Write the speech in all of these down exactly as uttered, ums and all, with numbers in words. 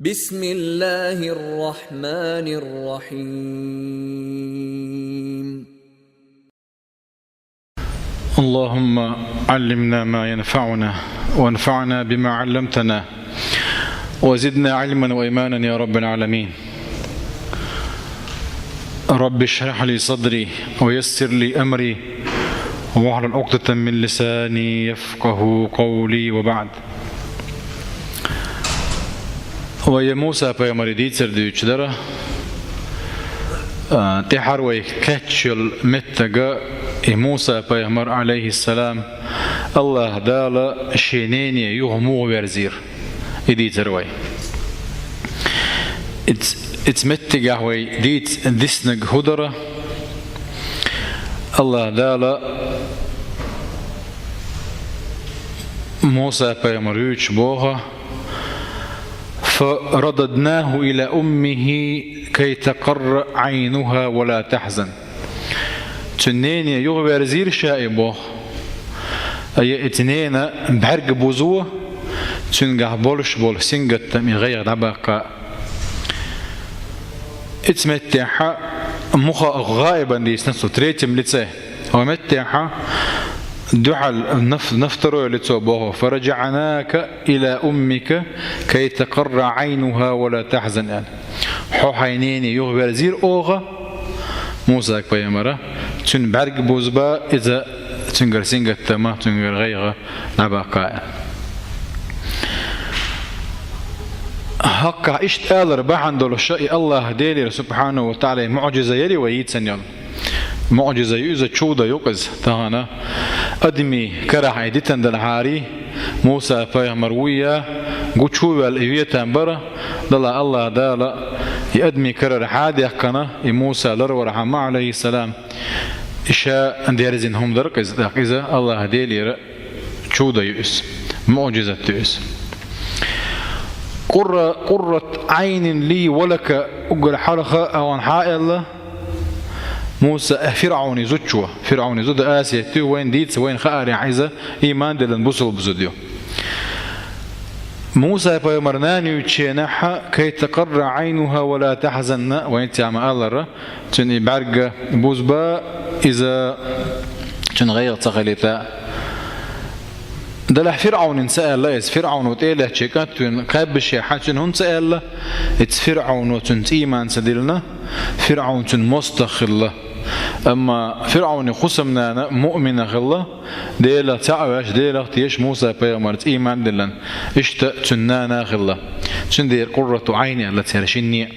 بسم الله الرحمن الرحيم. اللهم علمنا ما ينفعنا وانفعنا بما علمتنا وزدنا علما وإيمانا يا رب العالمين. رب اشرح لي صدري ويسر لي أمري واحلل عقدة من لساني يفقه قولي وبعد. Вай Муса пайхамара дийцар дуьйцуш дара, а, тӀаьхьара вай кхаьчначу меттага и Муса пайхамар, алейхиссалам, Аллаха Дала шен нене юха муха верзийра. И дийцар вай. Иц-, иц меттигехь вай дийца диснарг хӀун дара? Аллаха Дала Муса пайхамар вуьйцуш боху: «فرددناه إلى أمه كي تقر عينها ولا تحزن». Цуьнан нене юхаверзийра ша и боху. Ай, и цуьнан нена бӀаьрг бузо, цуьнгахь болуш болу сингаттам, и гӀайгӀа дӀабаккха. Иц меттехь муха гӀаибан дийцина цо, третьем лице. Хьо меттехь дуьхьал наф-, на второе лицо боху: «فرجعناك إلى أمك كي تقر عينها ولا تحزن», аьлла. Хьо хьайн нене юхаверзийра оха, Муса пайхамара, цуьнан бӀаьрг бузба, иза цуьнгара сингаттама, цуьнгара гӀайгӀа дӀабаккха аьлла. ХӀоккхахь иштта алар бахьана долуш и Аллаха Делера, субхьанаху ва тааля, муӀжиза яри вай йийцина йолу. МуӀжиза ю иза, чудо ю-кх иза. Тахана адамийн карахь и дитина делахьара, Муса пайхамар вуй а, гучувелла и ветан бара, делахь Аллаха Дала и адамийн карара хьадаьккхина, и Муса ларвархьама, алейхиссалам, и ша дерзина хӀума дара-кх иза, тӀаккха иза Аллаха Делера чудо ю иза, муӀжизат ю иза. «قر-، قرة عين لي ولك», уггар хьалха а ван хьа аьлла, Муса, э, ФирӀауни зудчо, ФирӀауни зуда Асият ю, вайна дийца, вайна хаарехь иза, ийман диллина бусалба зуда ю. Муса пайхамар нана юьйцучу хенахь, «كي تقر عينها ولا تحزن», вайна цхьа ма-аллара, цуьнан и бӀаьрг бузба, иза цуьнан гӀайгӀа ца хилийта. Делахь ФирӀаунина ца аьлла иза, ФирӀауно тӀе а лаьцна шен кӀант вина кхаьбнашехь цуьнан хӀунда ца аьлла, иза ФирӀауно цуьнца ийман ца диллина, ФирӀаун цуьнан мостагӀа хилла. Амма ФирӀауни хӀусамнана муъмина хилла, Делах цхьаъ а ваьш, Делах а тешаш Муса пайхамарца ийман диллина, иштта цуьнан нана а хилла. Цундела къуррату Ӏайн аьлла цара шинне а.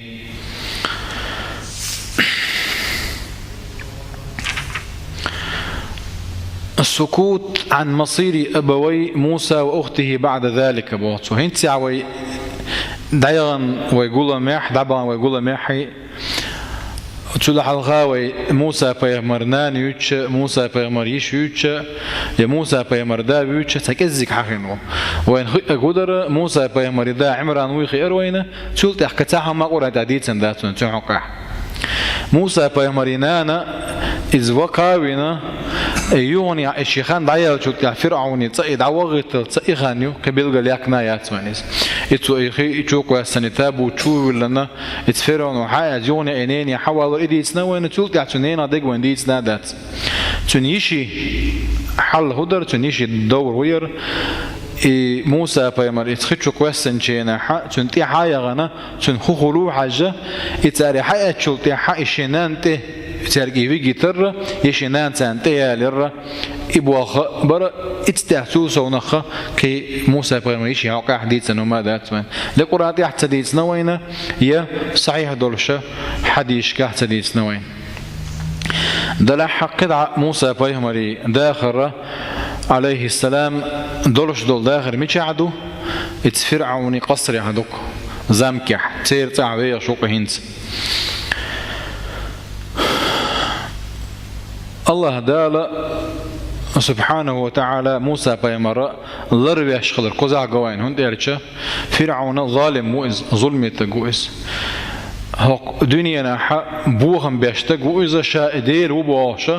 «السكوت عن مصير أبوي موسى وأخته بعد ذلك», боху цо. ХӀинца вай дӀаяхана вай гуламехь, дӀабахана вай гуламехь, цул хьалха вай Муса пайхамар нана юьйцуча, Муса пайхамар йиша юьйцуча, я Муса пайхамар да вуьйцуча, цхьа кӀеззиг хьахийна ву. Вайна хиъ а гу дара, Муса пайхамар да Ӏимран вуй хиъара вайна, цул тӀаьхьа кхин цхьа хӀума Къуръан тӀехь дийцина дац вайна цуьнан хьокъехь. Муса пайхамаран нана иза ваха а вина, и юхана и шен хан дӀаяьллачул тӀаьхьа ФирӀауни цӀа и дӀавахийталц цӀа и хан ю, кхин билгал яьккхина яц вайна иза. И цо и хи, и чу кхоьссина, и табут чу виллина, иза ФирӀауно хьа а эцна, юхана и нене хьавалор и дийцина вайна, цул тӀаьхьа цуьнан ненах дерг вайна дийцина а дац. Цуьнан йишин хьал хӀун дара, цуьнан йишин довр хӀун яра? И Муса пайхамар иза хи чу кхоьссинчу хенахь, цуьнан тӀе хьа а яхана, цуьнан хӀун хуьлу а хьаьжжа, и цара и хьаэцначул тӀаьхьа и шен нанна тӀе, цаьрга и виги тарра, я шен нана царна тӀеялийра, и болх бара, иза тӀехь цул совнаха кхин Муса пайхамаран йишин хьокъехь дийцина хӀума дац вайна. Я Къуръан тӀехь ца дийцина вайна, я сахьихь долуш хьадисашкахь ца дийцина вайна. Делахь кхидӀа Муса пайхамаран дахар, алейхиссалам, долуш долу дахар мичахь ду? Иза ФирӀаунан къасрехь ду-кх, замкехь, церан цӀахь вехаш ву-кх хӀинца. Аллаха Дала, субхьанаху ва тааля, Муса пайхамар ларвеш хилар кхузахь го вайна, хӀунда аьлча ФирӀаун залим ву иза, зуламе стаг ву иза. ХӀокху дуьненахь бохам беш стаг ву иза, ша и Дела ву бохуш,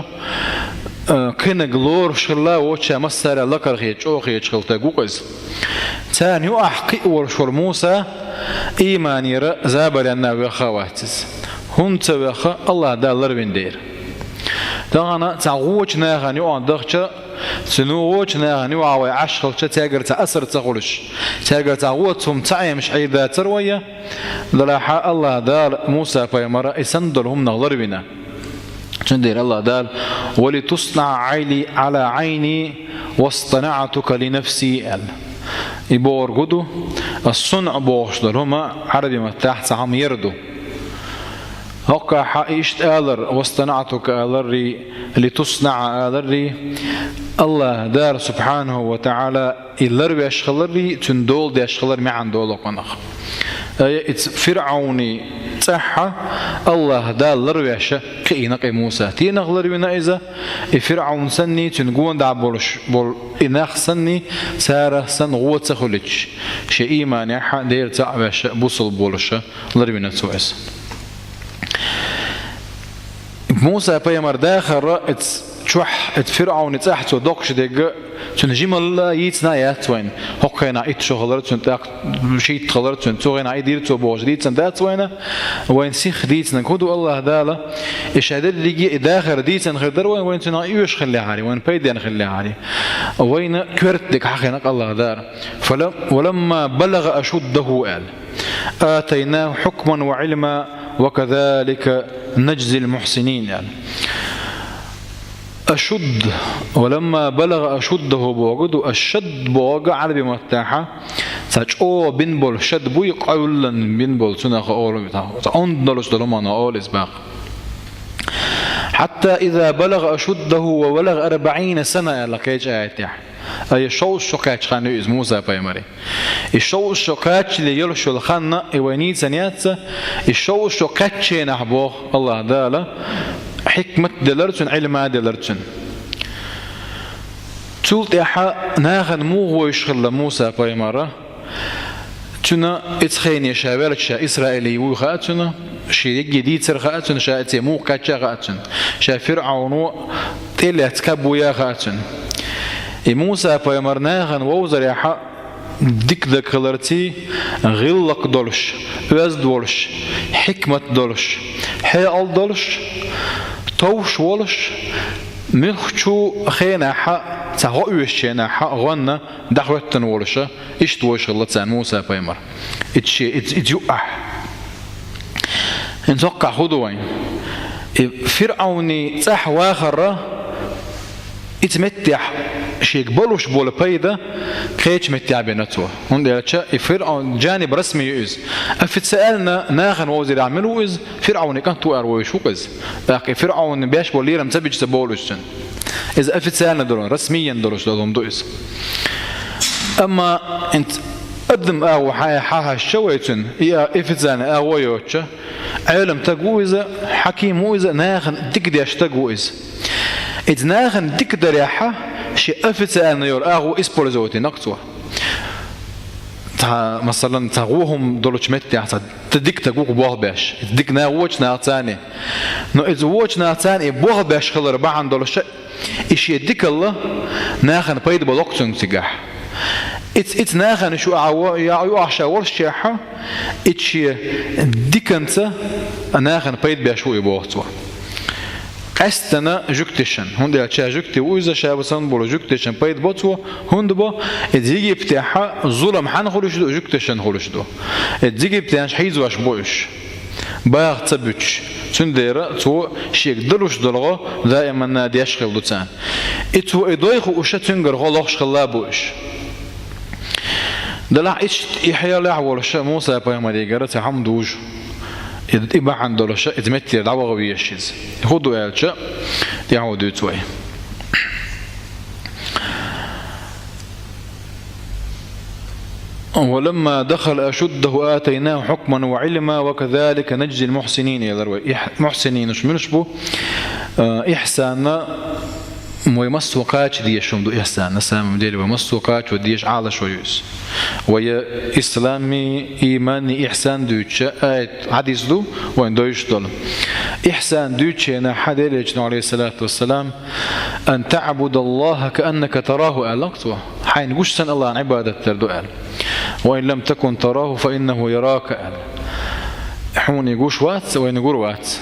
э, кхинаг лоруш хилла, воча массара лакархе, чӀохе чхилтаг ву-кх иза. Царна юахь кхиъ волуш волу Муса ийманера забаренна веха вац иза. ХӀунда ца веха, Аллах Дала ларвина дера. Тахана цхьа гӀочу нахана юкъа дахча, цуьнан гӀочу нахана юкъа вай Ӏаш хилча, цаьргара цхьа асар ца хуьлуш, цаьргара цхьа гӀоца хӀума ца Ӏемаш Ӏийр дацара вай, делахьа Аллах Дала Муса пайхамара и санна долу хӀуманах ларвина. Цундела Аллах Дала: «ولتصنع علي على عيني واصطنعتك لنفسي», – аьлла. И бохург хӀун ду? Ас-сунъ бохуш долу хӀума Ӏараби маттахь цхьа хӀума яр ду. ХӀокхахьа иштта алар, «واصطنعتك» аларрий, «لتصنع» аларрий, Аллах Дала субхьанаху ва таӀала и ларвеш хиларрий, цуьнан дола деш хилар маьӀна долу кхунах. Ай, иза ФирӀавни цӀахьа Аллах Дала ларвеш кхиъна кхин Муса. Стенах ларвина иза? И ФирӀавн санний, цуьнан гонаха болуш болу и нах санний, цара санна гӀо ца хуьлуьйтуш, шен ийманехьа дера цхьаъ веш бусалба болуша ларвина цо иза. Муса пайхамар дахарра, иза чохь, иза ФирӀавни цӀахь цо доккхуш дерг, цуьнан жималла йийцина а яц вайна. ХӀокху хенахь итт шо хилар цуьнан, тӀаккха шийтта хилар цуьнан, цу хенахь и дира цо бохуш дийцина дац вайна. Вайна сиха дийцинарг хӀун ду Аллах Дала? И ша дерриге и дахар дийцина хир дара вайна, вайна цуьнан оьшуш хиллехьара, вайна пайденна хиллехьара. Вайна коьрта дерг хьахийнарг Аллах Дала. «فلم-, ولما بلغ أشده», – аьлла. «آتيناه حكما وعلما وكذلك نجزي المحسنين», – аьлла. Ашудд, «ولما بلغ أشده» бохург ду, ашадд бохург Ӏараби маттахьа, цхьа чӀогӀа бина болу шад буй, къовллан бина болу, цунах олу, цхьа онда долуш долу хӀуманах олу иза бакъ. «حتى إذا بلغ أشده وبلغ أربعين سنة», – аьлла кхечу аятехь. Ай, шовзткъа шо кхаьчча хан ю иза Муса пайхамаре. И шовзткъа шо кхаччале йолуш йолу хан и вайна йийцина яц, и шовзткъа шо кхаьчча хенахь боху Аллах Дала, хьикмат делара цуьнан, Ӏилма делара цуьнан. Цул тӀаьхьа нахана муха вовзаш хилла Муса пайхамар? Цуьнан иза хене ша велча, ша Исраилий вуй хаьа цуьнан, шен йиге дийцар хаьа цуьнан, ша цӀе муха кхаьчча хаьа цуьнан, ша ФирӀавно тӀе а лаьцна кхаьбна вуй хаьа цуьнан. И Муса пайхамар нахана вовзарехьа дика даг хиларций, гӀиллакх долуш, оьзда волуш, хьикмат долуш, хьекъал долуш, товш волуш, муьлххачу хенахьа, цхьа гӀо оьшучу хенахьа гӀонна дӀахӀоьттина волуша, иштта вовзаш хилла царна Муса пайхамар. Иза шен, иза, иза юахь. ХӀинца хӀоккхахь хӀун ду вайн? И ФирӀавни цӀахь вахарра, иза меттехь шега балуш болу пайда кхечу меттехь бина цо. ХӀунда аьлча и ФирӀавн жаниб расми ю иза. Официально нахана вовзарехь мила ву иза? ФирӀавни кӀант ву аьлла вовзаш ву-кх иза. ТӀаккха и ФирӀавни беш болу лерам ца бича ца бовлуш цуьнан. Иза официально долу, расмиян долуш долу хӀума ду иза. Амма хӀинца адам агӀо хьа-, хьахьаьжча вай цуьнан, и а-, официально агӀо йоцуча, Ӏелам таг ву иза, хьаким ву иза, нахана дика деш таг ву иза. Иза нахана дика дарехьа, шен официально йолу агӀо использовать йинарг цо. Цхьа, масалан, цхьа гӀо хӀума долчу меттехь цхьа т-, дика таг ву-кх болх беш. Иза дика нах вочу нах царний. Но иза вочу нах царний и болх беш хилар бахьана долуша, и шен дикалла нахана пайда болу-кх цуьнга цигахь. Иза, иза нахана шу а во-, я-, юахьша волуш чехьа, иза шен диканца нахана пайда беш ву и боху цо. Къаьстина жуьгташан, хӀунда аьлча ша жуьгти ву иза, ша ва санна болу жуьгташан пайда бо цо, хӀунда бо, иза Египтехьа зулам хьанна хуьлуш ду, жуьгташан хуьлуш ду. Иза египтянаш хьийзош бу уьш. Баха ца буьтуш. Цундела цо шега далуш долу гӀо даиманна деш хилла ду царна. И цо и дой хууша цуьнгара гӀо лохуш хилла бу уьш. Делахь иштта и хьелехь волуша Муса пайхамарегара цхьа хӀума дужу. И, и бахьана долуша иза меттера дӀаваха везаш иза. И хӀун ду аьлча, тӀаьхьо дуьйцу вай. «ولما بلغ أشده آتيناه حكما وعلما وكذلك نجزي المحسنين», – элира вай. Ихь-, мухьсининаш муьлш бу? Э, ихьсанна Вай массо кхача дезаш хӀума ду ихсан. На самом деле, вай массо кхачо дезаш Ӏалашо ю иза. Вай исламий, иманный ихсан дуьйцуча аят, хьадис ду, вайна довзуш долу. Ихсан дуьйцучу хенахь Делан Элчано, алейхиссалату вассалам, «أن تعبد الله كأنك تراه», аьлла цо. Хьайна гуш санна Аллахьан Ӏибадат дар ду аьлла. «وإن لم تكن تراه فإنه يراك», аьлла. Хьуна и гуш вац, вайна гур вац.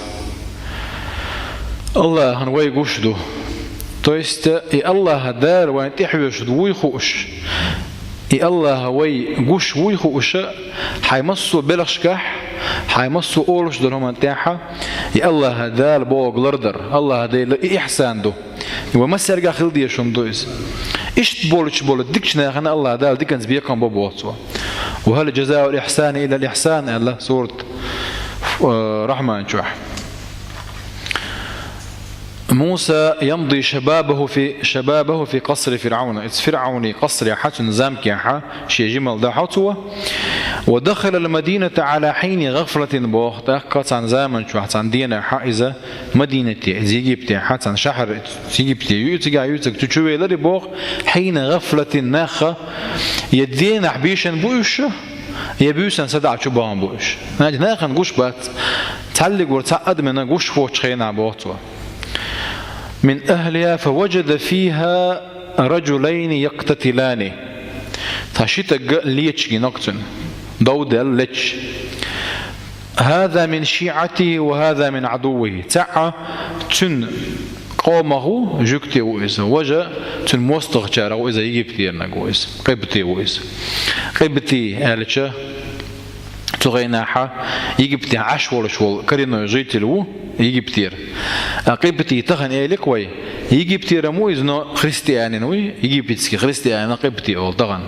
Аллахьана вай гуш ду. То есть, и Аллахьа Дала вайна тӀехьоьжуш вуй хууш, и Аллахьа вай гуш вуй хууш, хьайн массо белхашкахь, хьайн массо олуш долу хӀуманна тӀехь, и Аллахьа Дала бохург лардар, Аллахьа Дала и ихсан ду. Вай массаьрга хила дезаш хӀума ду иза. Иштта болуш болу дикачу нахана Аллахьа Дала диканца бекхам бо боху цо. «وهل جزاء الإحسان إلا الإحسان», аьлла сурат, э, Рахьман чохь. «موسى يمضي شبابه في، شبابه في قصر فرعون». Иза ФирӀавни къасрехь, цуьнан замкехь, шен жималла дахьо цо. «ودخل المدينة على حين غفلة», боху, тӀаккха цхьана заман чохь, цхьана денахь иза Мадинате, иза Египтехь, цхьана шахьар Египте ю, цигахь юьйцург цу чу велира боху, «حين غفلة», нахха я денахь бийшина бу уьш, я буьйсанна садаӀа чу бахана бу уьш. Значит, нахана гуш бац. Цхьаллиг вара цхьа адамна гуш воцучу хенахь боху цо. «من أهلها فوجد فيها رجلين يقتتلان». Цхьа ши стаг лечигина цуьнан. Дов даьлла лечча. «هذا من شيعته وهذا من عدوه». ЦаӀ цуьнан къомах ву, жуьгти ву иза. Важа цуьнан мостагӀчарах ву иза, Египтерниг ву иза. Къибти ву иза. Къибти аьлча, цу хенахь Египтехь Ӏаш волуш волу коренной житель ву Египтера. А къибти тахана элира вай, Египтера ма ву иза, но христианин ву, египетский христианин къибти олу тахана.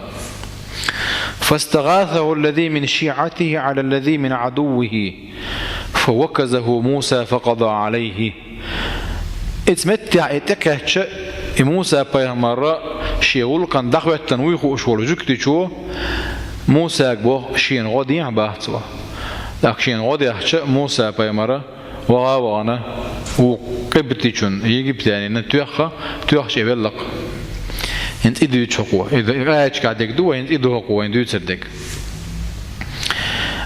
«فاستغاثه الذي من شيعته على الذي من عدوه فوكزه موسى فقضى عليه». Иза меттехь и тӀекхаьчча, и Муса-пайхамар шен гӀуллакхана дӀахӀоьттина вуй хууш волу жуьгтичо Мусага боху, шена гӀо дехьа боху цо. ТӀаккха шена гӀо дехча, Муса-пайхамар ваха а вахана, вукху къибтичунна, египтянина тоьхна, тоьхча и велла-кх. ХӀинца и дуьйцу хӀокхо. И аячкахь дерг ду вай, хӀинца и ду хӀокхо вайна дуьйцур дерг.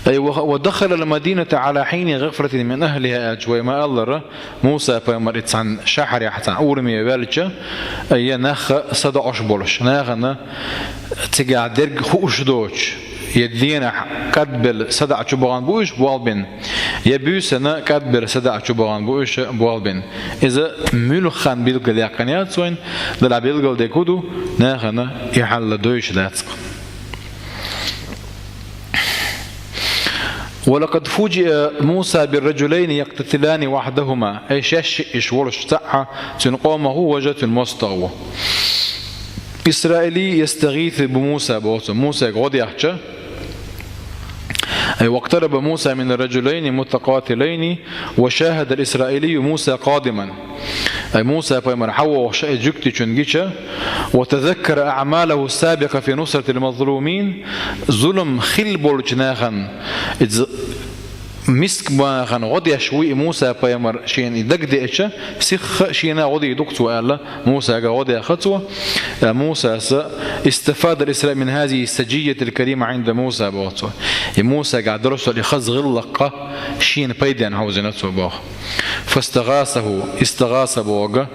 Ай, ва, «ودخل المدينة على حين غفلة من أهلها», аьлча, вай ма-аллара, Муса-пайхамар и цхьана шахьарехь, цхьана ураме ваьлча, ай, я нах садоӀуш болуш, нахана цигахь дерг хууш доцуш, я денахь кӀадбелла садаӀа чу бахана бу уьш болх бина, я буьйсанна кӀадбелла садаӀа чу бахана бу уьш болх бина. Иза муьлхха хан билггал яьккхина яц вайна, делахь билггал дерг хӀун ду, нахана и хьал довзуш дац-кх. «ولقد فوجئ موسى برجلين يقتتلان وحدهما». Ай, шаьш шиъ уьш волуш, цхьаъ цуьнан къомах ву, важа цуьнан мостагӀа ву. «إسرائيلي يستغيث بموسى», боху цо, Мусага гӀо дехча. Ай, «واقترب موسى من الرجلين المتقاتلين وشاهد الإسرائيلي موسى قادما». Ай, Муса-пайхамар хьавогӀуш и жуьгтичунна гича, «وتذكر أعماله السابقة في نصرة المظلومين», зулам хилла болчу нахана, иза миска нахана гӀо деш ву и Муса-пайхамар шена и дагадеача, сихха а шена гӀо дийр ду-кх цо аьлла, Мусага гӀо дехна цо. Э, Мусас: «استفاد الإسرائيلي من هذه السجية الكريمة عند موسى», боху цо. И Мусагахь долуш долу и хаза гӀиллакх шена пайденна хьовзийна цо боху. «فاستغاثه», истагӀаса боху,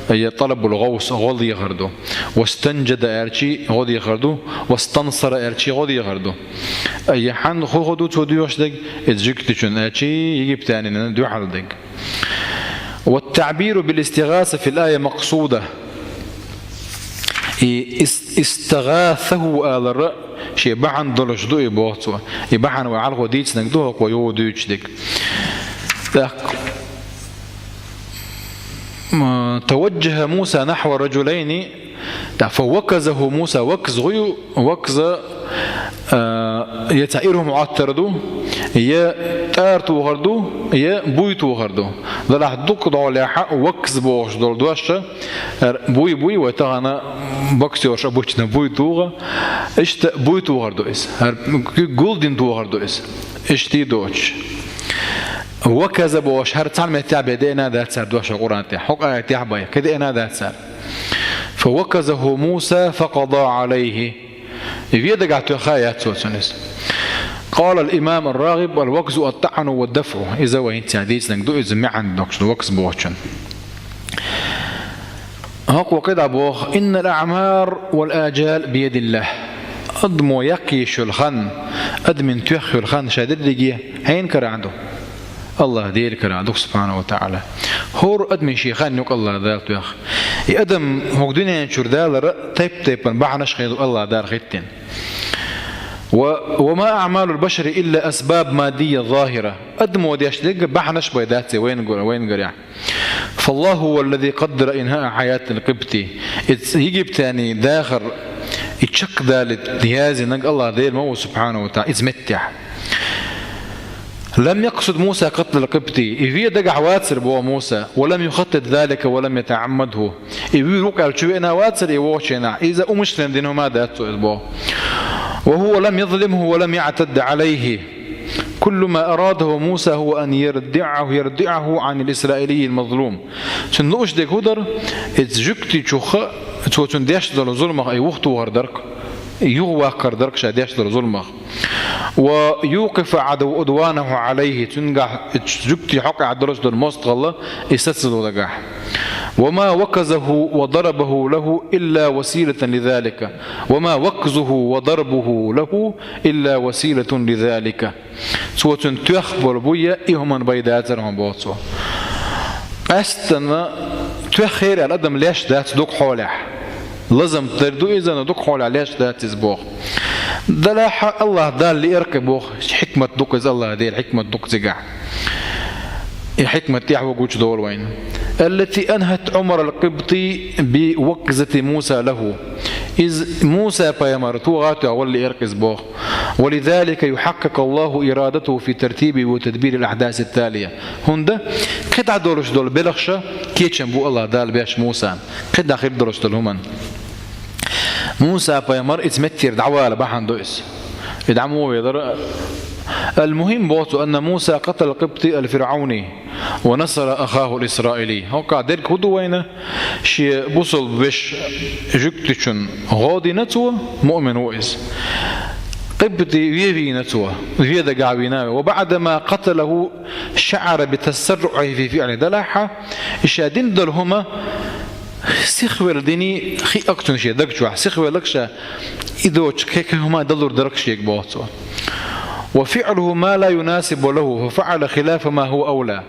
я тӀалабул гӀовс, гӀо дехар ду. «واستنجد» аьлча гӀо дехар ду, «واستنصر» аьлча гӀо дехар ду. Я хьан хӀун ду цо доьхуш дерг, иза жуьгтичунна аьлча, египтянина дуьхьал дерг. «والتعبير بالاستغاثة في الآية مقصودة». И ис-, «استغاثه» алар шен бахьана долуш ду и, боху цо. И бахьана вай хьалхо дийцинарг ду, хӀокхо юха дуьйцуш дерг. ТӀаккха, м, «توجه موسى نحو رجلين», тӀаккха «فوكزه موسى», вакз гӀу ю, вакза, а, я цхьа ирхӀум Ӏоттар ду, я тӀара тохар ду, я буй тохар ду. Делахь дукха дӀолехьа вакз бохуш долу дош, хӀара буй, буй, вай тахана боксерша обычно буй туху, иштта буй тухар ду иза. ХӀара гулдина тухар ду иза. Иштта и доцуш. «وكز» бохуш, хӀара цхьана меттехь бен деана дац цара дош Къуръан тӀехь. ХӀокху аятехь бен, кхин деана дац цара. «فوكزه موسى فقضى عليه». И вен дагахь тоьхна яц цо цунна иза. قال الإمام الراغب: «الوكز الطعن والدفع». Иза вай хӀинца дийцинарг ду, иза маьӀна доккхуш ду вакз бохучун. ХӀокхо кхидӀа боху: «إن الأعمار والآجال بيد الله». Адамо яккхийш йолу хан, адамийн тоьхна йолу хан ша дерриге хьенан карахь ду? АллахӀ Делан карахь ду, субхьанаху ва таӀала. ХӀора адамийн шен хан ю-кх АллахӀ Дала тоьхна. И адам хӀокху дуьнен чуьра далара тайп-тайпана бахьанаш хир ду АллахӀ Дала хӀиттина. «و، وما أعمال البشر إلا أسباب مادية ظاهرة». Адамо деш дерг бахьанаш бен дац вайна гур-, вайна гурехь. «فالله هو الذي قدر إنهاء حياة القبطي». Иза египтянийн дахар, и чекхдалийта яздинарг АллахӀ Дела ма ву, субхьанаху ва таӀала, иза меттехь. «لم يقصد موسى قتل القبطي». И вен дагахь вацара боху Муса. «ولم يخطط ذلك ولم يتعمده». И вуьйр ву-кх аьлла чу веана вацара и вогӀучу хенахь. Иза умышленно дина хӀума дац цо иза боху. «وهو لم يظلمه ولم يعتد عليه. كل ما أراده موسى هو أن يردعه، يردعه عن الإسرائيلي المظلوم». Цуьнан лууш дерг хӀун дара? Иза жуьгтичух цо цунна деш долу зуламах и вухатохар дара-кх, и юхаваккхар дара-кх ша деш долу зуламах. «ويوقف عدو، عدوانه عليه». Цуьнгахь, и жуьгтийн хьокъехь долуш долу мостагӀалла и сацало дагахь. «وما وكزه وضربه له إلا وسيلة لذلك. وما وكزه وضربه له إلا وسيلة لذلك». Цо цунна тоьхна болу буй и хӀуманна бен дацара хьуна боху цо. Къаьсттина тоьхнера аьлла адам леш дац дукха хьолехь. Лазам тера ду иза, но дукха хьолехь леш дац иза боху. Делахь а АллахӀ Дала лиъара-кх и боху, хьикмат ду-кх иза, АллахӀ Делан хьикмат ду-кх цигахь. И хьикмат тӀехь ву гучудолу вайна. «التي أنهت عمر القبطي بوكزة موسى له». Иза Муса-пайхамар тоха а тоьхна валла лиъара-кх иза боху. «ولذلك يحقق الله إرادته في ترتيب وتدبير الأحداث التالية». ХӀунда кхидӀа долуш долу белхаш кечам бу АллахӀ Дала беш Мусана. КхидӀа хир долуш долу хӀуманна. Муса-пайхамар иза меттера дӀавала бахьана ду иза. И дӀа муха велара? «المهم», боху цо, «أن موسى قتل القبطي الفرعوني ونصر أخاه الإسرائيلي». ХӀокху дерг хӀун ду вайна? Шен бусалба вешан жуьгтичун гӀо дина цо, муъмин ву иза. Къибти вен вийна цо, вен дагахь вийна. «وبعدما قتله شعر بتسرعه في فعله». Делахь а, и ша дина долу хӀума сихвелла дина хиъ-кх цунна шен даг чохь, сихвелла-кх ша, и доцуш кхин-кхин хӀума далур дара-кх шега боху цо. «وفعله ما لا يناسب له، ففعل خلاف ما هو أولى».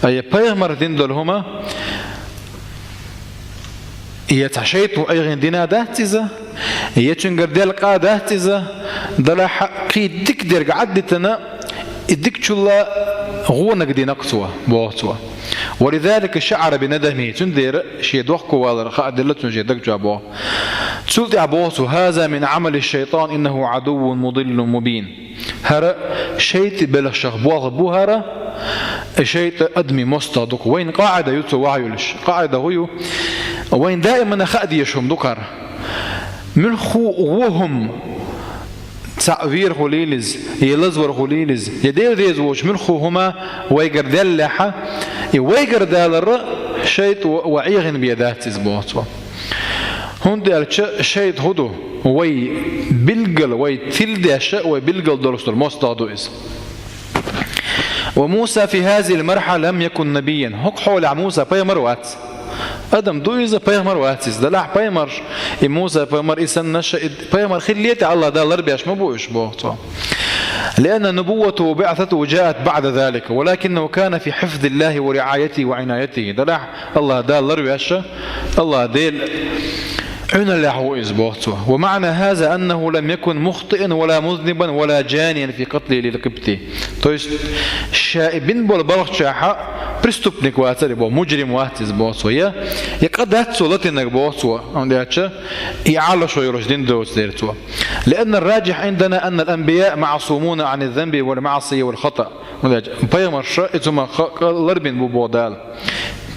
Ай, пайхамар дина долу хӀума, я цхьа шайтӀа Ӏехина дина дац иза, я цуьнгара делкъа дац иза, делахь а кхин дика дерг Ӏаддитина, и дикачул а гӀонаг дина-кх цо, боху цо. «ولذلك شعر بندمه», цундела шен дохковалар хааделла цунна шен даг чохь боху. Цул тӀаьхьа боху цо: «هذا من عمل الشيطان، إنه عدو مضل مبين». ХӀара шайтӀа белхашах болх бу хӀара, и шайтӀа адамийн мостагӀа ду-кх. Вайна къаӀида ю цо вахьа йолуш. КъаӀида хӀун ю? Вайна даимана хаа дезаш хӀума ду-кх хӀара. Муьлхха а гӀо хӀума, цхьаъ вер хуьлийла иза, я лазвар хуьлийла иза, я Дела реза воцуш муьлхха а хӀума вайгара даьллехь а, и вайгара далар шайтӀа ван Ӏехина бен дац иза, боху цо. ХӀунда аьлча шайтӀа хӀун ду? Вай билггал, вай тиладеш а, вай билггал долуш долу мостагӀа ду иза. «وموسى في هذه المرحلة لم يكن نبيا». ХӀокху хьолехь Муса пайхамар вац. Адам ду иза, пайхамар вац иза. Делахь пайхамарш, и Муса пайхамар, и саннаш, и пайхамар хиллале тӀе АллахӀ Дала ларбеш ма бу уьш, боху цо. «لأن نبوته وبعثته جاءت بعد ذلك، ولكنه كان في حفظ الله ورعايته وعنايته». Делахь АллахӀ Дала ларвеш а, АллахӀ Дела Ӏуьналлехь ву иза, боху цо. «ومعنى هذا أنه لم يكن مخطئا ولا مذنبا ولا جانيا في قتله للقبطي». То есть, ша и бина болу балхачохь а преступник вацара и боху, мужрим вац иза, боху цо. Я, я къа дац цо латийнарг, боху цо, хӀунда аьлча и Ӏалашо йолуш дина доцу дела цо. «لأن الراجح عندنا أن الأنبياء معصومون عن الذنب والمعصية والخطأ». ХӀунда аьлча пайхамарш а и цу ма ха-, къа ларбина бу, боху Дала.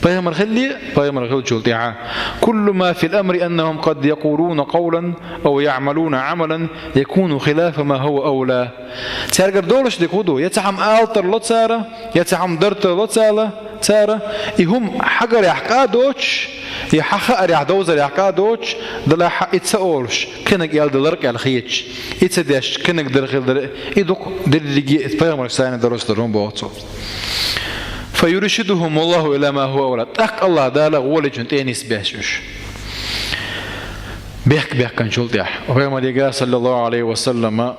Пайхамар хилли, пайхамар хилчул тӀаьхьа. كل ما في الأمر أنهم قد يقولون قولا أو يعملون عملا يكون خلاف ما هو أولى. Цаьргара долаш дика хӀун ду? Я цхьа хӀума ала тарло цара, я цхьа хӀума дар тарло цала, цара. И хӀума хьагарехь къа а доцуш, и хьан хаарехь, довзарехь къа а доцуш, далахь и ца олуш, кхинаг аьлла далар къел хеташ, и ца деш, кхинаг дар хила дара, и дукха дерриге пайхамарш сайна дарос дар хӀума боху цо. فيرشدهم الله إلى ما هو أولى. ТӀаккха Аллах Дала гӀолечун тӀе нисбеш уьш. Бехк бехканчул тӀехь. Пайхамарига, саллаллаху Ӏалайхи ва саллама,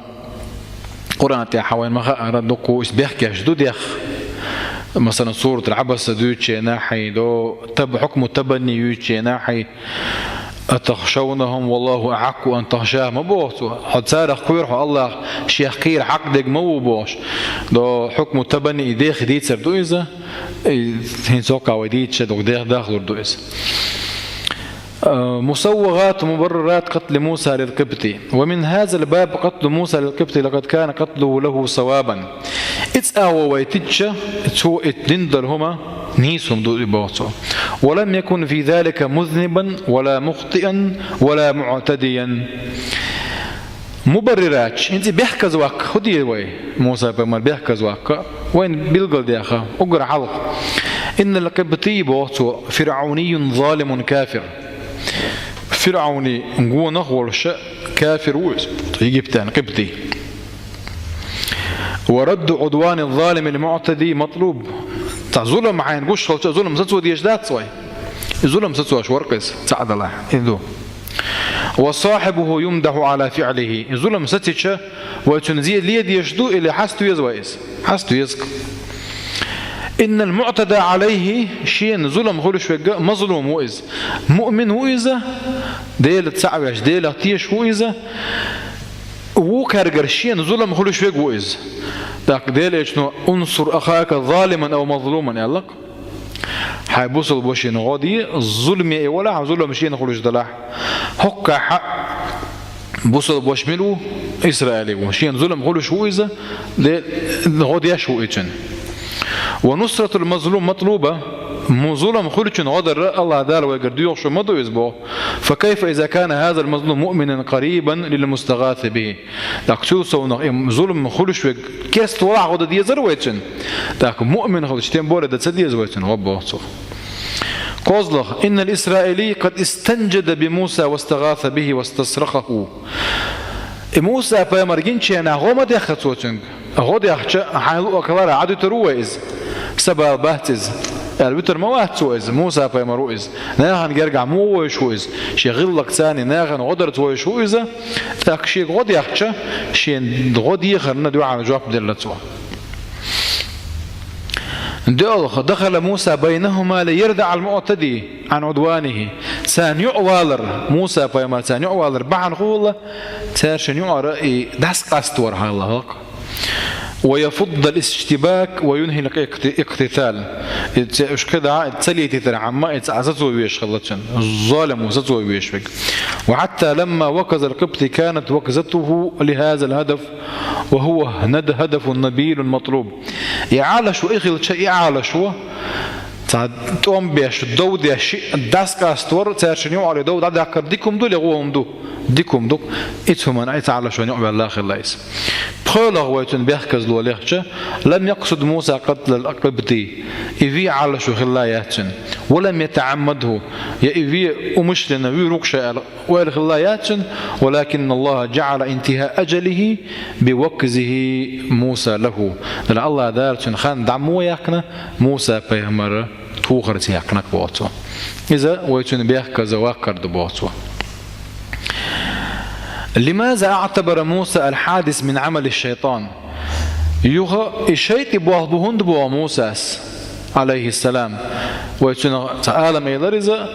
Къуръан тӀехь хьан вайн ма хаара дуккху, иза бехкеш ду дех. Масалан, суратул Ӏабаса дуьйцученахьий, до таб-, хьукму табанни юьйцученахьий, أتخشونهم والله أحق أن تخشاه ма боху цо. Хьо царах кхоьру хьо Аллах, шех кхийра хьакъ дерг ма ву бохуш. До хьукму табанни и дех дийцар ду иза. И хӀинца хӀокху вай дийцича дукха дех дахлур ду иза. مسوغات مبررات قتل موسى للقبطي. ومن هذا الباب قتل موسى للقبطي لقد كان قتله له صوابا. Иза агӀо вай тича, цо итт дин дара хӀума нийса хӀума ду и боху цо. ولم يكن في ذلك مذنبا ولا مخطئا ولا معتديا. Мубаррират, хӀинца и бехказа ваккха хӀун де вай? Муса пайхамар бехказа ваккха, вайна билгалдаьха, уггар хьалха. إن القبطي боху цо, فرعوني ظالم كافر. ФирӀавни гонах а волуш кафир ву иза, Египтан къибтий. ورد عدوان الظالم المعتدي مطلوب. Цхьа зулам хьайна гуш хилча, зулам сацо дезаш дац вай? И зулам сацош вара-кх иза, цхьаъ далахь, и ду. وصاحبه يمدح على فعله. И зулам сацича, вай цуьнан зе ле дезаш ду или хьаста веза вай иза? Хьаста веза-кх. إن المعتدى عليه, шена зулам хуьлуш верг, мазлум ву иза. Муъмин ву иза, Дела цхьаъ веш, Делах тешаш ву иза. Вукхаргара шена зулам хуьлуш верг ву иза. ТӀаккха Делан Элчано: انصر أخاك ظالما أو مظلوما, аьлла-кх. Хьайн бусалба вешина гӀо де, зуламе и валахь, зулам шена хуьлуш далахь. ХӀоккхахь а бусалба ваша мила ву? Исраили ву. Шена зулам хуьлуш ву иза, де, гӀо деш ву и цуьнан. ونصرة المظلوم مطلوبة. Му-, зулам хуьлучун гӀо дар Аллах Дала вайгара доьхуш ма ду иза боху. فكيف إذا كان هذا المظلوم مؤمنا قريبا للمستغاث به. ТӀаккха цул совнах и зулам хуьлуш верг керста валахь гӀо дан дезара вай цуьнан? ТӀаккха муъмин хилча, тем более дан ца деза вай цуьнан гӀо боху цо. КхозлагӀа: إن الإسرائيلي قد استنجد بموسى واستغاث به واستصرخه. И Муса пайхамар гинчу хенахь гӀо ма дехха цо цуьнга. ГӀо дехча, хьайн луъург хиларх Ӏадуьтур ву вай иза? Сан бала бац иза, аьлла вуьтур ма вац цо иза. Муса пайхамар ву иза. Нахана гергахь муха вовзуш ву иза? Шен гӀиллакхца, нахана гӀо дарца вовзуш ву иза. ТӀаккха шега гӀо дехча, шена гӀо дехарна дуьхьал жоп делла цо. ДоьалгӀа: دخل موسى بينهما ليردع المعتدي عن عدوانه. Царна юкъа валар, Муса пайхамар царна юкъа валар бахьана хӀун хилла? Цаьршинна юкъара и дӀасакъаставар хьалха-кх. ويفض الاشتباك وينهي الاقت-، الاقتتال. И ца-, уьш кхидӀа и ца летийтархьама, и цхьа сацо везаш хилла цуьнан. Золам ву сацо везаш верг. وحتى لما وكز القبطي كانت وكزته لهذا الهدف وهو ند-، هدف نبيل مطلوب. И Ӏалашо и хилча, и Ӏалашо, цхьа тӀом беш, дов деш, дӀасакъаставар, цаьршинна юкъара и дов дӀадаккхар дика хӀума ду или гӀо хӀума ду? Дика хӀума ду-кх. Иза хӀуманна, иза Ӏалашо юкъаваьлла хилла иза. ПхоьалгӀа вай цуьнан бехказло лехча: لم يقصد موسى قتل القبطي. И вен Ӏалашо хилла яц цуьнан. ولم يتعمده. Я и вен умышленно вуьйр ву-кх ша аьлла ойла хилла яц цуьнан, ولكن الله جعل انتهاء أجله بوكزه موسى له. Делахь Аллах Дала цуьнан хан дӀа муха яьккхина, Муса пайхамар тухарца яьккхина-кх боху цо. Иза вай цуьнан бехказа ваккхар ду боху цо. لماذا اعتبر موسى الحادث من عمل الشيطان؟ Юха и шайтӀан болх бу хӀунда боху Мусас, Ӏалайхиссалам? Вай цуьнан цхьа алам элира иза,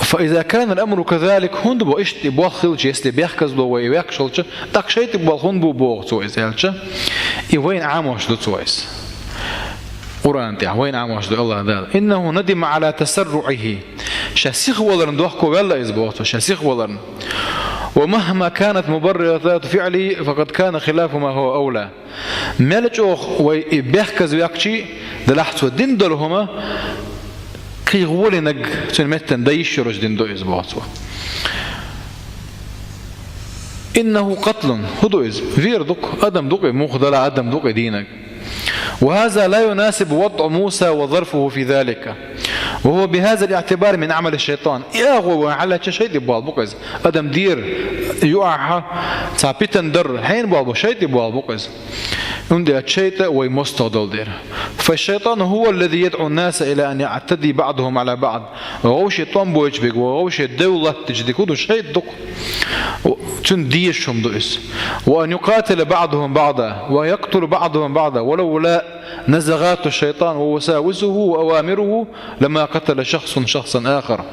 فإذا كان الأمر كذلك, хӀунда боху иштта и болх хилча, если бехказло вай ваьккхаш хилча, тӀаккха шайтӀан болх хӀунда бу боху цо иза аьлча, и вайна Ӏамош ду цо иза. Къуръан тӀехь вайна Ӏамош ду Аллах Дала. إنه ندم على تسرعه. Ша сихваларна дохковаьлла иза боху цо, ша сихваларна. ومهما كانت مبررات فعله فقد كان خلاف ما هو أولى. Мел чӀогӀа вай и бехказа ваьккхича а, делахь цо дина долу хӀума Кхы гӀолинарг цуьнан меттана дан йиш йолуш дина ду иза, боху цо. «إنه قتل», хӀун ду иза? Вер ду-кх, адам ду-кх и, муха делахь а адам ду-кх и дийнарг. «وهذا لا يناسب وضع موسى وظرفه في ذلك، وهو بهذا الاعتبار من عمل الشيطان». И агӀо вайн хьаллаьцча шайтӀе болх бу-кх иза. Адам дера юкъахь цхьа питана дар, хьенан болх бу, шайтӀе болх бу-кх иза. ХӀунда аьлча шайтӀа вай мостагӀа долу дела. «فالشيطان هو الذي يدعو الناس إلى أن يعتدي بعضهم على بعض». Вовше тӀом бойтуш берг, вовше девлла латтийча дерг хӀун ду, шайтӀа ду-кх. Цуьнан дезаш хӀума ду иза. «وأن يقاتل بعضهم بعضا، ويقتل بعضهم بعضا، ولولا نزغات الشيطان ووساوسه وأوامره لما قتل شخص شخصا آخر».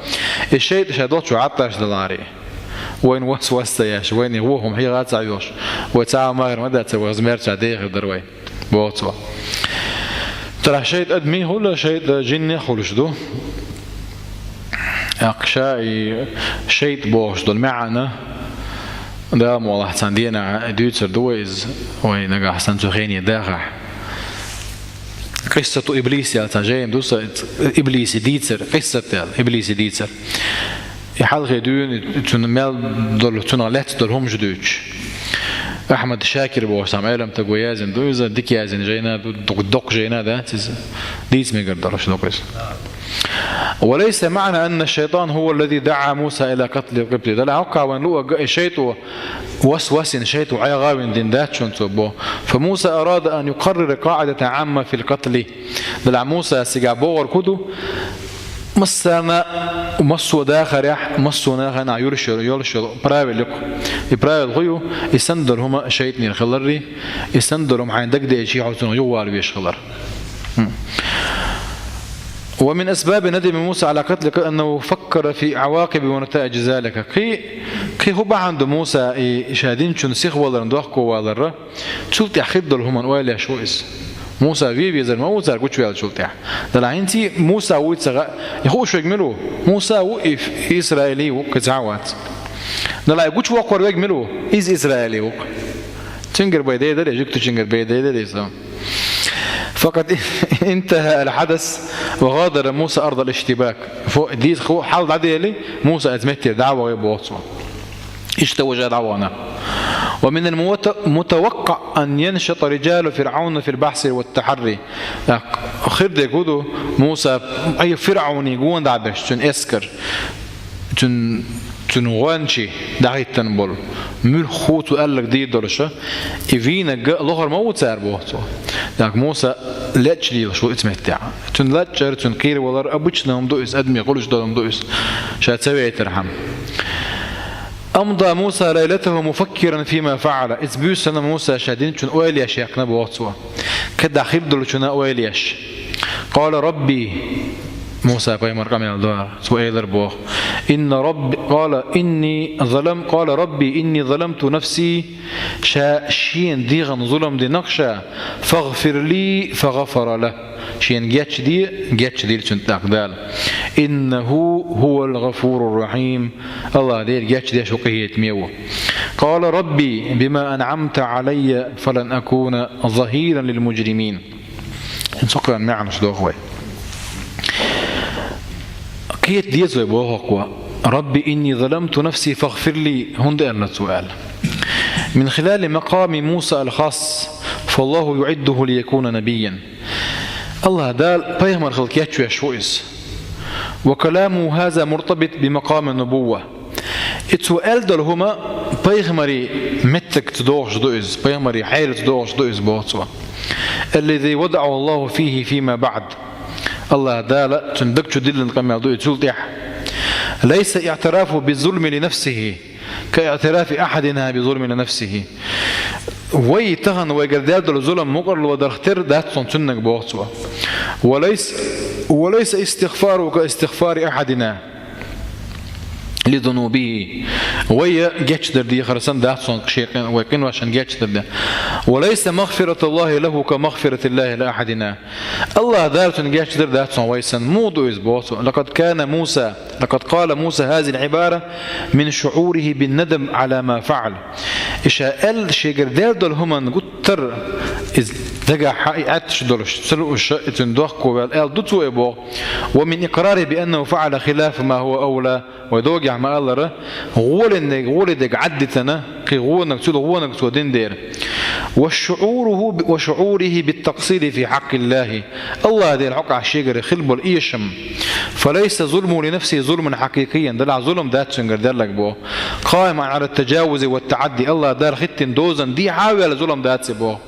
И шайтӀа ша долчу хьатташ даларе. Вайна вас-вас ца еш, вайна вон хӀума хьеха а ца хьоьхуш, вай цхьа а магар ма дац, вай хаза мерча дехар дара вай, боху цо. Тара шайтӀа адамийн хуьлу, шайтӀа жиннех хуьлуш ду. ТӀаккха ша и шайтӀа бохуш долу маьӀна, Дала мукъалахь, цхьана дийнахь дуьйцур ду вай иза, вай нагахь санна цу хене дахахь. Къиссату Иблис аьлла цхьа жайна ду сан, Иблисе дийцар, къиссат аьлла, Иблисе дийцар. И хьалхе дуьйна, и цуьнан мел долу, цунах лаьцна долу хӀумаш дуьйцуш. Ахьмад Шакир бохуш цхьа Ӏелам стага яздина ду иза, дика яздина жайна ду, док-, доккха жайна дац иза. Дийца мегар долуш ду-кх иза. «وليس معنى أن الشيطان هو الذي دعا موسى إلى قتل القبطي». Делахь хӀокхахь вайна луъург и шайтӀо вас-вас йина, шайтӀо ӀегӀа вина дина дац шуна цо боху. «فموسى أراد أن يقرر قاعدة عامة في القتل». Делахь Муса цигахь бохург хӀун ду? Массарна, массо а дахарехь, массо а нахана юьртахь йолуш йолу правила ю-кх. И правила хӀун ю? И санна долу хӀума шайтӀанера хиларрий, и санна долу хӀума хьайна дагадеъча хьо цунах юхавала везаш хилар. Хм. «ومن أسباب ندم موسى على قتل القبطي أنه فكر في عواقب ونتائج ذلك». Кхин, кхин хӀун бахьана ду Муса и ша динчун сихваларна дохковаларра? Цул тӀаьхьа хир долу хӀуманна ойла еш ву иза. Муса вен везар ма ву цара гучуваьллачул тӀаьхьа. Делахь хӀинца а Муса вуй ца хаьа, и хууш верг мила ву? Муса ву, и исраили ву, кхин цхьа а вац. Делахь и гучувоккхур верг мила ву? Иза исраили ву-кх. Цуьнгара бен дайдале, жуьгтичуьнгара бен дайдале со. «فقد انتهى الحدث وغادر موسى أرض الاشتباك». Фу, дийца ху-, хьал дӀадели, Муса оцу меттера дӀа а вахи боху цо. Иштта важа дӀавахана. «ومن المتوقع أن ينشط رجال فرعون في البحث والتحري». ТӀаккха хир дерг хӀун ду, Муса, ай, ФирӀауне гонах дӀабеш, цуьнан эскар, цуьнан, цуьнан гӀоьнчий дӀахӀиттина болу, муьлхха цо аьлларг дийр долуша, и вийнарг лохур ма ву цара боху цо. ТӀаккха Муса лечча лелаш ву оцу меттехь. Цуьнан лачкъар, цуьнан кхеравалар обычный хӀума ду иза, адамийн хуьлуш долу хӀума ду иза, ша ца вейтархьама. «أمضى موسى ليلته مفكرا فيما فعل». Иза буьйсанна Муса ша динчун ойла еш яьккхина боху цо. КхидӀа хир долчунна ойла еш. «قال رب», Муса пайхамар къамел дора, цо элира боху. «إن رب، قال إني ظلم، قال رب إني ظلمت نفسي». Ша шена дегӀана зулам дина-кх ша. «فاغفر لي فغفر له». Шена гечде, гечдира цунна тӀаккха Дала. «إنه هو الغفور الرحيم». АллахӀ Дела гечдеш ву, къинхетаме ву. «قال رب بما أنعمت علي فلن أكون ظهيرا للمجرمين». ХӀинца хӀокхуьнан маьӀнаш доху вай. Кхета деза вай боху хӀокхо: «رب إني ظلمت نفسي فاغفر لي», хӀунда аьлла цо аьлла? «من خلال مقام موسى الخاص، فالله يعده ليكون نبيا». АллахӀ Дала пайхамар хила кечвеш ву иза. «وكلامه هذا مرتبط بمقام النبوة». И цо аьлла долу хӀума пайхамарийн меттигца догӀуш ду иза, пайхамарийн хьелаца догӀуш ду иза, боху цо. «الذي وضعه الله فيه فيما بعد». АллахӀ Дала цуьнан даг чу диллина къамел ду и цул тӀаьхьа. «ليس اعترافه بالظلم لنفسه كاعتراف أحدنا بظلم لنفسه». Вай тахана вайгара даьлла долу зулам мукъарло дарх тера дац цунна цуьнниг, боху цо. «وليس، وليس استغفاره كاستغفار أحدنا لذنوبه». Вай гечдар дехар санна дац цунна шен къин-, вай къиношна гечдар де. «وليس مغفرة الله له كمغفرة الله لأحدنا». АллахӀ Дала цунна гечдар дац цунна вай санна. Муха ду иза, боху цо? «لقد كان موسى، لقد قال موسى هذه العبارة من شعوره بالندم على ما فعل». И ша аьлла шегара даьлла долу хӀуманна гуттар а иза Дагахь и Ӏаьтташ долуш, ца лууш, и цуьнан дохко ваьлла, аьлла ду цо и боху. ومن إقراره بأنه فعل خلاف ما هو أولى. Вай догехь ма-аллара, гӀоле дерг, гӀоле дерг Ӏаддитина, кхин гӀонах, цул гӀонах цо дина дера. وشعوره ب-، وشعوره بالتقصير في حق الله. АллахӀ Делан хьокъехь шегара хилла болу эшам. فليس ظلمه لنفسه ظلما حقيقيا. Делахь зулам дац цуьнгара дерг боху. قائما على التجاوز والتعدي. АллахӀ Дала хӀиттина дозанна дехьа а ваьлла зулам дац и боху.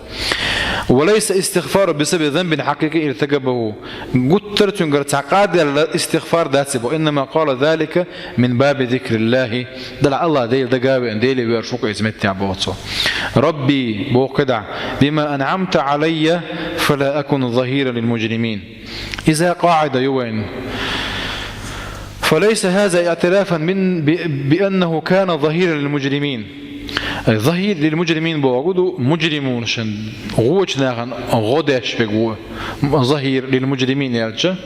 وليس استغفاره بسبب ذنب حقيقي ارتكبه. Гуттар а цуьнгара цхьа къа даьлла истигъфар дац и боху. إنما قال ذلك من باب ذكر الله. Делахь АллахӀ Дела дага а веана, Деле воьрзуш ву-кх иза меттехь боху цо. ربي, боху кхидӀа, بما أنعمت علي فلا أكن ظهيرا للمجرمين. Иза къаӀида ю вайн. فليس هذا اعترافا من ب-، بأنه كان ظهيرا للمجرمين. ظهير للمجرمين бохург ду, мужримунашна, вочу нахана гӀо деш верг ву. ظهير للمجرمين аьлча,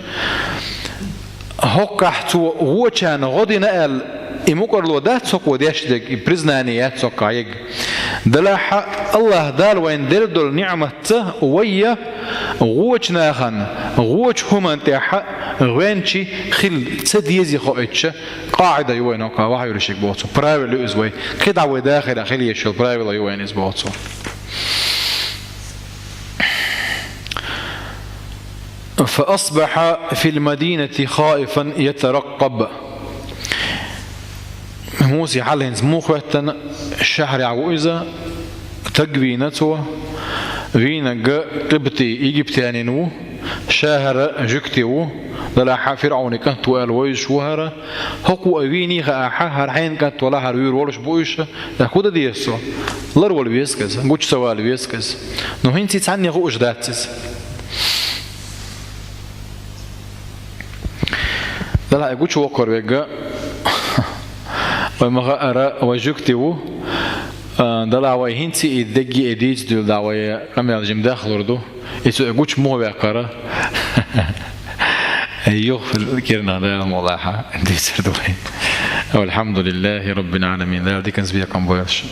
хӀокхахь цо вочарна гӀо дина аьлла, и мукӀарло дац хӀокхо деш дерг, и признание яц хӀокхахь ерг. Делахь а АллахӀ Дала вайна делла долу ниӀматца вай вочу нахана, вочу хӀуманна тӀехь гӀоьнча хила ца дезий хоуьйтуш, къаӀида ю вайн хӀокхахь, вахьа йолуш ерг боху цо. Правило ю иза вай. КхидӀа вай дахарехь хила езаш йолу правило ю вайн иза боху цо. فأصبح في المدينة خائفا يترقب. Муса хьалхинца муха хӀоьттина, шахьарехь ву иза, таг вийна цо, вийнарг къибти, египтянин ву, ша хӀара жуьгти ву, делахь а ФирӀавнан кӀант ву аьлла вевзаш ву хӀара, хӀокхо а вийний хаахь, хӀара хьенан кӀант валахь, хӀара вуьйр волуш бу уьш, тӀаккха хӀун дан деза цо? Лар вала веза-кх иза, гучу ца вала веза-кх иза. Но хӀинца цхьанне хууш дац иза. Делахь и гучувоккхур верг, вай ма-хаъара, вай жуьгти ву, а, делахь вай хӀинца и дерриге а дийца дуьйла дӀа вай къамел жимма дахлур ду. И цо и гучу муха ваьккхара? Юха кирнах Дала мукъ лахь дийцар ду вай. والحمد لله رب العالمين. Дала диканца бекхам бойла шун.